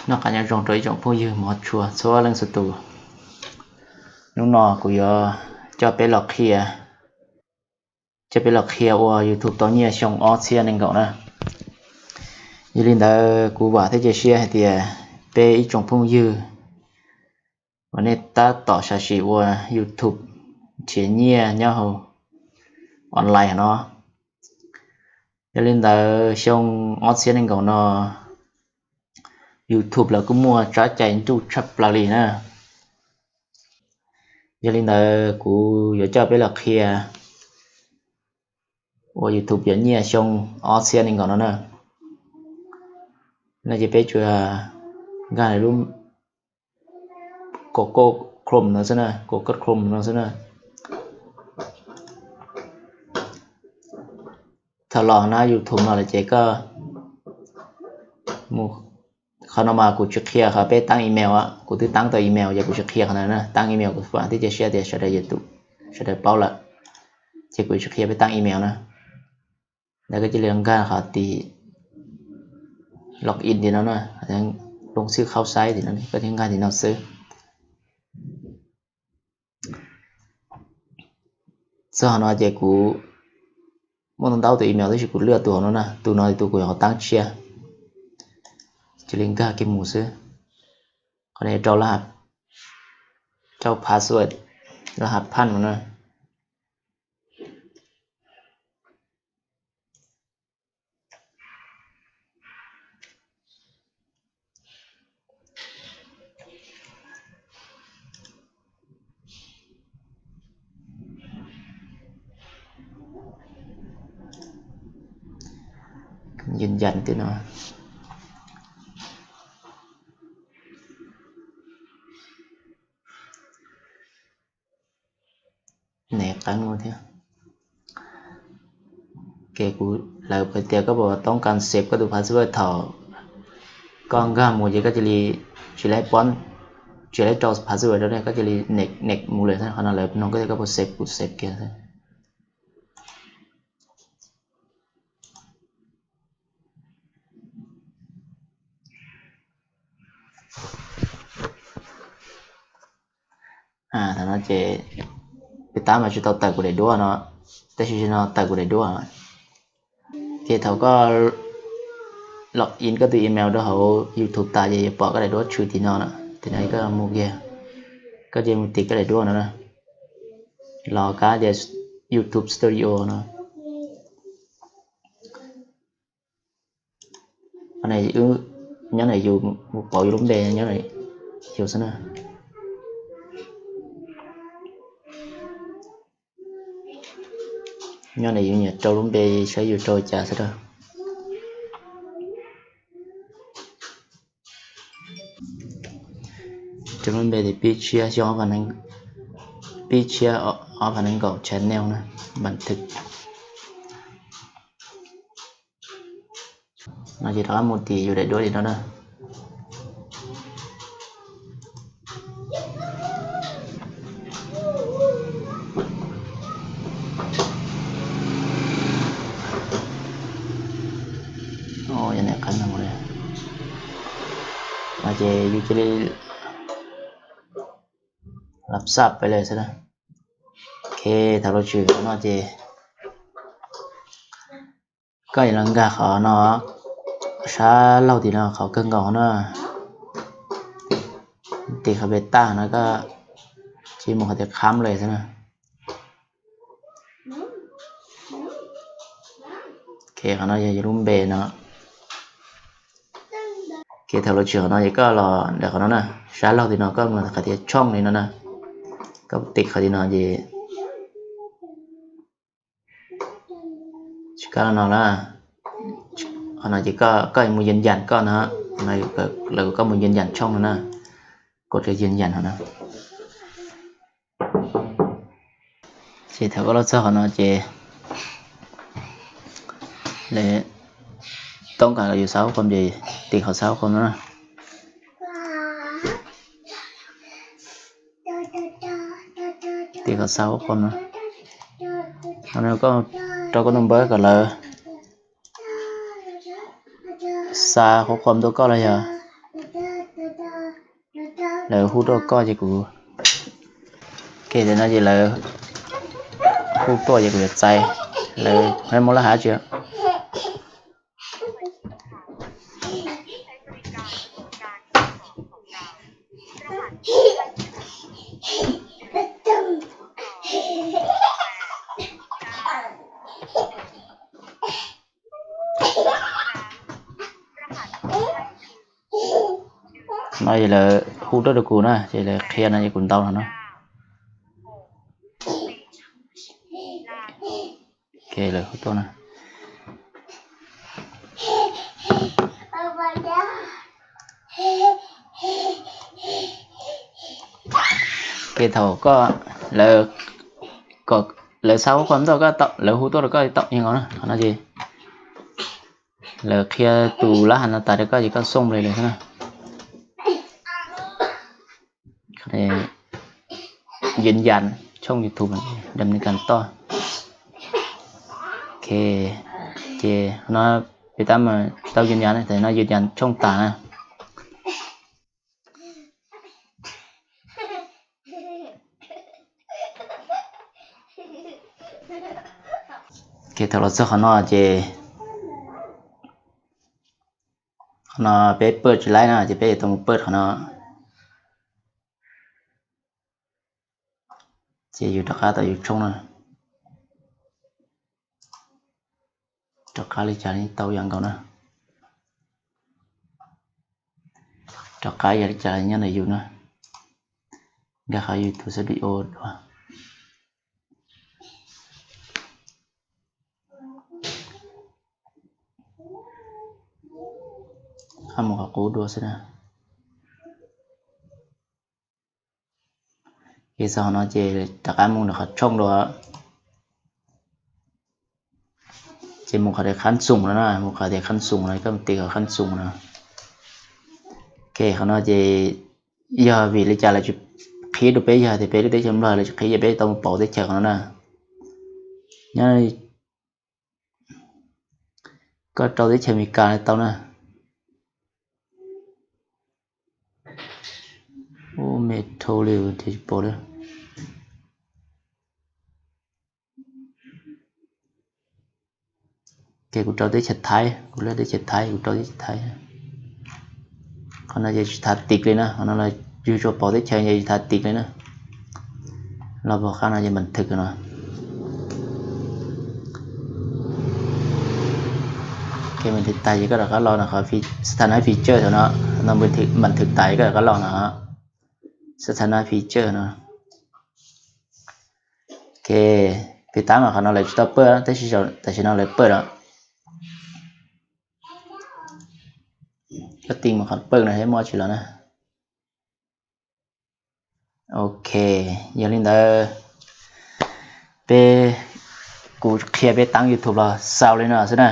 Noj qab nyob zoo rau ib tsoom phooj ywg mov tshua txhua leej txhua tus. Hnub no kuv yuav coj peb los qhia, coj peb los qhia ua YouTube tau nyiaj xyoo ob txhiab nees nkaum na. Yog li ntawd kuv vam thiab cia siab hais tias peb ib tsoom phooj ywg uas nej tab tom sam sim ua YouTube nrhiav nyiaj nyob hauv online no. Yog li ntawd xyoo ob txhiab nees nkaum no YouTube lawv kuj muaj tsab cai nruj tshaj plaws li na. Yog li ntawd kuv yuav coj peb los qhia ua YouTube yuav nyiaj xyoo ob txhiab nees nkaum no na. No ces peb tsuas nkag lub Google Chrome no xwb na, Google Chrome no xwb na. Thaum los na YouTube no lawm ces koj mus, qhov no mas kuv tsis qhia qhov peb taab email, kuv twb taab tau email ces kuv tsis qhia qhov ntawd na. Taab email kuv vam thiab cia siab tias sawv daws, sawv daws paub lawm, ces kuv tsis qhia peb taab email na. Ntawd koj cia li nkag qhov tim log in tim no na, lub xwb khaub saib tim no, koj thiaj nkag tim no xwb. Txog qhov no ces kuv muaj ntau tus email tab sis kuv lwaj tus no na, tus no tus kuv yuav qhov taab tshiab. Cia li nkag kiag mus xwb. Qhov no rau, rau password, laj has phaj no na. Yws yas tim no, nev qeeb thiab. Ces kuv, lawv hais tias koj puas toob kas xev koj tus password thaum koj nkag mus ces koj cia li tsis laib poob, tsis laib rau password rau ne, koj cia li nev mus lawm. Qhov no lawv nug koj tias koj puas xev, kuv xev kiag. Thaum no ces peb tab mas tsis tau tawm kuv daim duab no, tab sis no tawm kuv daim duab. Ces thaum koj log in koj tus email rau hauv YouTube tas ces yuav pom koj daim duab tshwm tim no, tim no koj mus kiag, koj cia mus tim koj daim duab no, los kab tias YouTube Studio no. Nyob na yus mus pauv yus lub npe nyob na, yus xwb na. Nyob na yus nyiam rau lub npe saib yus rau cas xwb na. Rau lub npe tias pib tshiab xyoo, pib tshiab ob phav nees nkaum channel na, npas thwm. No ces rov qab mus tim yus daim duab li no na. Yog nej qeeb no mus li, no ces yus cia li lab xaj peb li xwb na. Ok, thaum lub tshwm no ces koj yuav los nkag qhov no, sab laug tim no qhov kawg nkaus no, tim qhov pem tag no koj cia li mus qhov tias khab li xwb na. Ok, qhov no yog yus lub npe no. Ok, thaum lub tshwm qhov no ces koj los ntawm qhov no na, sab laug tim no koj mus qhov tias tshooj li no na, koj tim qhov tim no ces tsis kab no na. Qhov no ces koj mus yws yas koj no, lawv kom koj mus yws yas tshooj no na, koj cia yws yas no na. Ces thaum koj los txog qhov no ces lawv toob kas yus xab khoom ces tim qhov xab khoom no na. Tim qhov xab khoom no, rau koj tus npawb kom lawv xa qhov khoom tuaj koj los yog Lawv hu tuaj koj ces kuv, ok, tam no ces lawv hu tuaj ces kuv yuav txais, lawv muab lab hav tsi. No ces lawv hu tuaj rau kuv na, ces lawv qhia no ces kuv ntaus no na. Ok, lawv hu tuaj na. Ces thaum koj, lawv, lawv xa koj ntawm koj, lawv hu tuaj rau koj tau yeej nkaus na. Qhov no ces lawv qhia tus lab hav no tas rau koj ces koj xoo li lawm xwb na. Yws yas tshooj YouTube dam ni kas toj. Ok, ces no peb tab mas tau yws yas, tam no yws yas tshooj tas na. Ok, thaum los txog qhov no ces qhov no peb pawj tsis laib na ces peb yuav tau mus pawj qhov no. Ces yus rov qab tau yus tshooj na. Rov qab li cas li tau yam nkaus na. Rov qab yam li cas nyob ntawm yus na. Nkag qhov YouTube Studio dua. Qab mus qhov qub dua xwb na. Ces txog qhov no ces rov qab mus rau qhov tshooj dua. Ces mus qhov tias khab xoom no na, mus qhov tias khab xoom no, koj mus tiv qhov khab xoom no. Ok, qhov no ces yog vim li cas lawv tsis qhib rau peb, yog tias peb lub teb chaws Nplog lawv tsis qhib ces peb tau mus pauv teb chaws qhov no na. Nyob koj rau teb chaws Amelikas tau na. Ub, me dhau li tsis pom li. Ces kuv rau teb chaws Thaib, kuv lawv teb chaws Thaib, kuv rau teb chaws Thaib. Qhov no ces tsis thav tiv li na, qhov no yus tsuas pauv teb chaws ces tsis thav tiv li na. Los pom qab no ces npas thwm no. Npas thwm tas ces koj rov qab los no, qhov xab thas nab feature thaum no, npas thwm tas ces koj rov qab los no. Xab thas nab feature no. Ok, peb tab mas qhov no lawv tsis tau pawj, tab sis tam sim no lawv pawj lawm. Koj tiv mus qhov pawj no thiab muaj tsis los na. Ok, yog li ntawd peb, kuv qhia peb taab YouTube los xaus li no xwb na.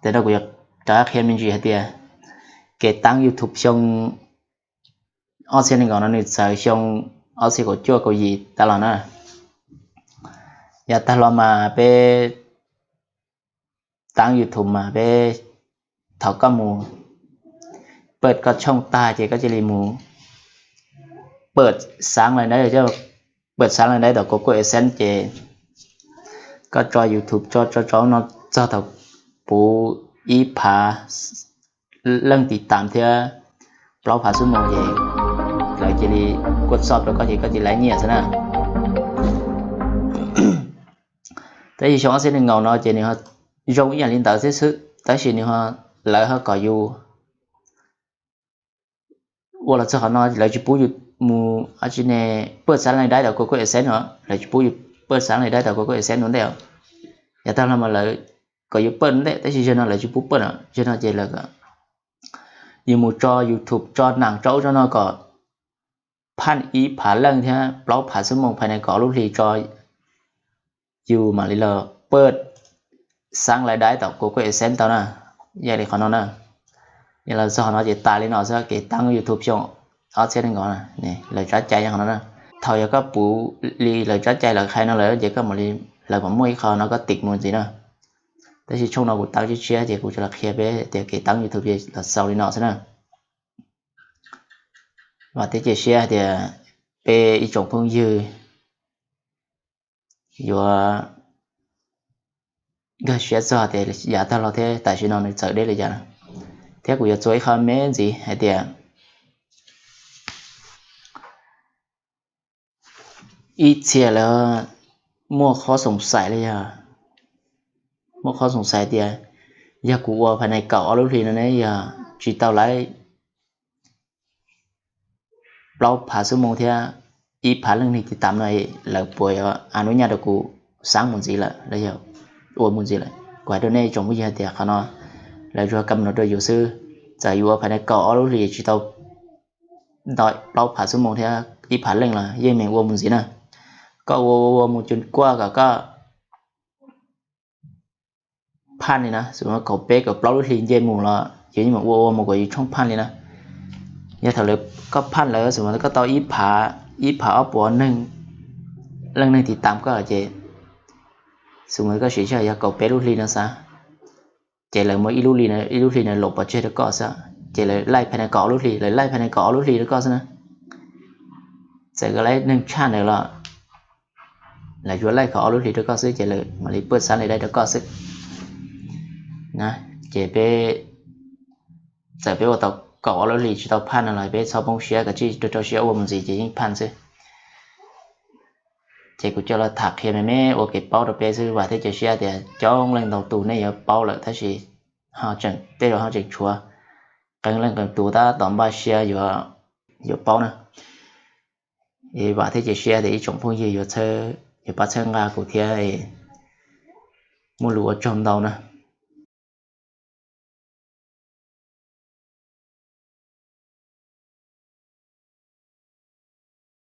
Ces no kuv yuav rov qab qhia me ntsis hais tias kev taab YouTube xyoo ob txhiab nees nkaum no nws txawv xyoo ob txhiab kaum cuaj kaum yim tas los na. Yav tag los mas peb taab YouTube mas peb, thaum koj mus pawj koj tshooj tag ces koj cia li mus pawj xaav lai daiv, pawj xaav lai daiv tom Google AdSense ces koj tso YouTube tso tso tso no txog thaum puv ib phav leej tiv tam thiab plaub phav xub moos ces lawv cia li kuaj txoj rau koj ces koj cia li laib nyiaj xwb na. Tab sis xyoo ob txhiab nees nkaum no ces nws ho zoo ib yam li ntawd thiab xwb, tab sis nws ho, lawv ho kom yus ua los txog qhov no lawv tsis pub yus mus ab tsi ne pawj xaav lai daiv tom Google AdSense no, lawv tsis pub yus pawj xaav lai daiv tom Google AdSense ua ntej os. Yav tag los mas lawv kom yus pawj ua ntej, tab sis zaum no lawv tsis pub pawj no, zaum no ces lawv kom yus mus tso YouTube tso naam tso ub tso no kom phaj ib phav leej thiab plaub phav xub moos phaj ne kom lub hli tso yus mam li los pawj xaav lai daiv tom Google AdSense tau na. Yog li qhov no na, yog los txog qhov no ces tas li no xwb kev taab YouTube xyoo ob txhiab nees nkaum na, lawv tsab cai yog qhov no na. Thaum yog koj puv li lawv tsab cai lawv qhia no lawm ces koj mam li, lawv mam muaj ib qho no koj tiv mus ntxiv na. Tab sis tshooj no kuv taab tshiab tshiab ces kuv tsuas los qhia peb tias kev taab YouTube los xaus li no xwb na. Vam thiab cia siab hais tias peb ib tsoom phooj ywg yuav nkag siab txog tias yav tag los thiab tam sim no nws txawm deb li cas, thiab kuv yuav txuas ib qho me ntxiv hais tias ib txhia lawv muaj qhov xoom xais li yog, muaj qhov xoom xais tias yog kuv ua pha ne kaum ob lub hli no ne yog tsis tau lawv plaub phav xuab moos thiab ib phav leej neeg tiv tam no lawv puas yuav a nub nyaj rau kuv xaab mus ntxiv lawm los yog ua mus ntxiv lawm. Kuv hais rau nej tsoom phooj ywg hais tias qhov no lawv tsuas kam no rau yus xwb. Txawm yus ua pha ne kaum ob lub hli tsis tau plaub phav xuab moos thiab ib phav leej los yeej meem ua mus ntxiv na. Koj ua ua ua mus cus kuaj kom koj phaj li na, xws li kaum peb kaum plaub lub hli nce mus los yus yeej meem ua ua mus kom yus tshooj phaj li na. Yog thaum lawv koj phaj lawv xws li koj tau ib phav, ib phav ob puas leej neeg tiv tam koj ces xws li koj siv sij hawm yog kaum peb lub hli no xav, ces lawv muab ib lub hli no, ib lub hli no los pov tseg rau koj xwb, ces lawv laij pha ne kaum ob lub hli, lawv laij pha ne kaum ob lub hli rau koj xwb na. Txawm koj laij neeg tshaj ntawd los lawv yuav laij kaum ob lub hli rau koj xwb ces lawv mam li puaj xav li dai rau koj xwb. Ces peb, txawm peb ua tau kaum ob lub hli tsis tau phaj no los peb txhob poob siab, kav tsij rau rau siab ua mus ntxiv ces yeej phaj xwb. Ces kuv coj los tham qhia me me ua kev paub rau peb xwb, vam thiab cia siab tias coob leej ntau tus nej yuav paub lawm tab sis ho tseem tej zaum ho tseem tshuav qee leej qee tus tab tom npaj siab yuav paub na. Es vam thiab cia siab tias ib tsoom phooj ywg yuav, yuav pab txhawb nqa kuv thiab muaj lus ua tsaug ntau na.